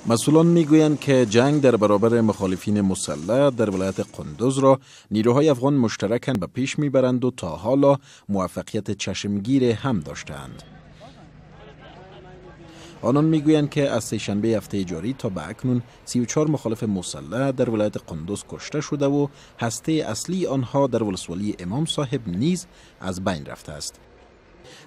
مسئولان میگویند که جنگ در برابر مخالفین مسلح در ولایت قندوز را نیروهای افغان مشترکاً به پیش میبرند و تا حالا موفقیت چشمگیر هم داشتند. آنان میگویند که از سه‌شنبه هفته جاری تا به اکنون 34 مخالف مسلح در ولایت قندوز کشته شده و هسته اصلی آنها در ولسوالی امام صاحب نیز از بین رفته است.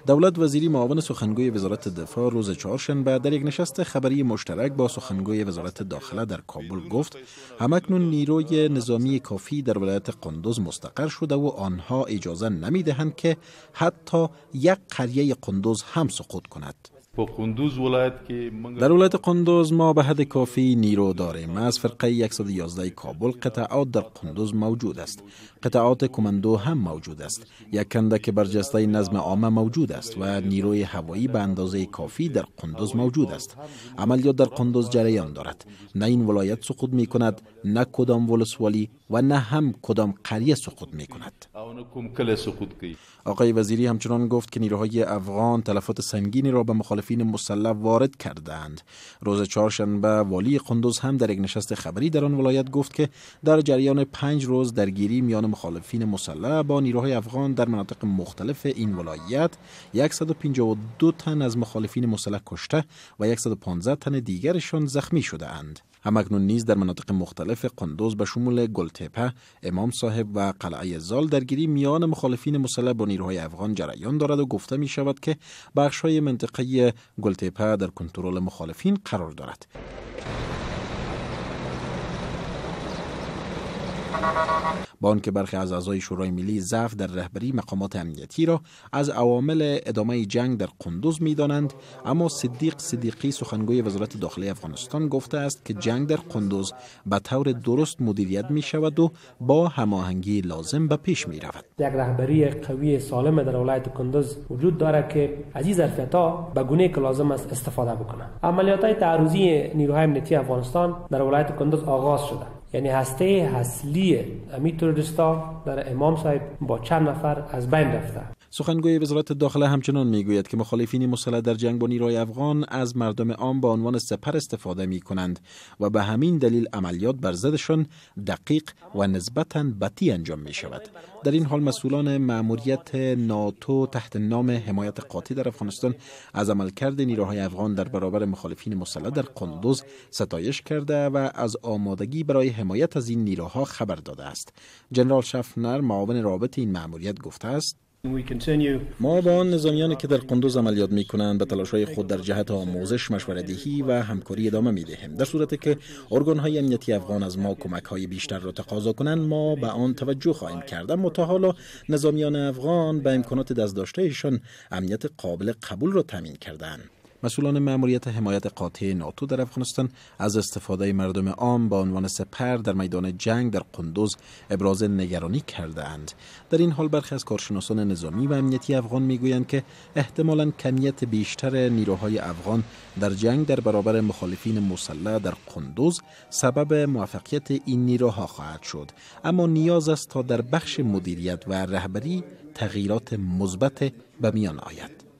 دولت وزیری معاون سخنگوی وزارت دفاع روز چهارشنبه در یک نشست خبری مشترک با سخنگوی وزارت داخله در کابل گفت همکنون نیروی نظامی کافی در ولایت قندوز مستقر شده و آنها اجازه نمیدهند که حتی یک قریه قندوز هم سقوط کند. در ولایت قندوز ما به حد کافی نیرو داریم. از فرقه 111 کابل قطعات در قندوز موجود است. قطعات کماندو هم موجود است. یک کندک برجسته نظم عامه موجود است و نیروی هوایی به اندازه کافی در قندوز موجود است. عملیات در قندوز جریان دارد. نه این ولایت سقوط می کند، نه کدام ولسوالی و نه هم کدام قریه سقوط می کند. آقای وزیری همچنان گفت که نیروهای افغان تلفات سنگینی را به مخالفین مسلح وارد کردند. روز چهارشنبه والی قندوز هم در یک نشست خبری در آن ولایت گفت که در جریان 5 روز درگیری میان مخالفین مسلح با نیروهای افغان در مناطق مختلف این ولایت 152 تن از مخالفین مسلح کشته و 115 تن دیگرشان زخمی شده اند. همکنون نیز در مناطق مختلف قندوز به شمول گلتپه، امام صاحب و قلعه زال درگیری میان مخالفین مسلح با نیروهای افغان جریان دارد و گفته می شود که بخش‌های منطقه گلتپه در کنترل مخالفین قرار دارد. با آنکه برخی از اعضای شورای ملی ضعف در رهبری مقامات امنیتی را از عوامل ادامه جنگ در قندوز می‌دانند، اما صدیق صدیقی سخنگوی وزارت داخله افغانستان گفته است که جنگ در قندوز به طور درست مدیریت می‌شود و با هماهنگی لازم به پیش می‌رود. یک رهبری قوی سالم در ولایت قندوز وجود دارد که از این ظرفیت‌ها به گونه که لازم است استفاده بکنه. عملیات‌های تعرضی نیروهای امنیتی افغانستان در ولایت قندوز آغاز شده. یعنی هسته اصلی امی تروریستا در امام صاحب با چند نفر از بین رفته. سخنگوی وزارت داخله همچنان میگوید که مخالفین مسلح در جنگ با نیروهای افغان از مردم عام به عنوان سپر استفاده می کنند و به همین دلیل عملیات بر ضدشان دقیق و نسبتاً بطی انجام می شود. در این حال مسئولان مأموریت ناتو تحت نام حمایت قاطع در افغانستان از عملکرد نیروهای افغان در برابر مخالفین مسلح در قندوز ستایش کرده و از آمادگی برای حمایت از این نیروها خبر داده است. جنرال شفنر معاون رابط این مأموریت گفته است: ما با آن نظامیانی که در قندوز عملیات می کنند به تلاش‌های خود در جهت آموزش، مشوره‌دهی و همکاری ادامه می دهیم. در صورتی که ارگان‌های امنیتی افغان از ما کمک‌های بیشتر را تقاضا کنند، ما به آن توجه خواهیم کرد. اما تا حالا نظامیان افغان به امکانات دست داشته‌شان امنیت قابل قبول را تامین کردند. مسئولان مأموریت حمایت قاطع ناتو در افغانستان از استفاده مردم عام به عنوان سپر در میدان جنگ در قندوز ابراز نگرانی کردند. در این حال برخی از کارشناسان نظامی و امنیتی افغان میگویند که احتمالاً کمیت بیشتر نیروهای افغان در جنگ در برابر مخالفین مسلح در قندوز سبب موفقیت این نیروها خواهد شد، اما نیاز است تا در بخش مدیریت و رهبری تغییرات مثبت به میان آید.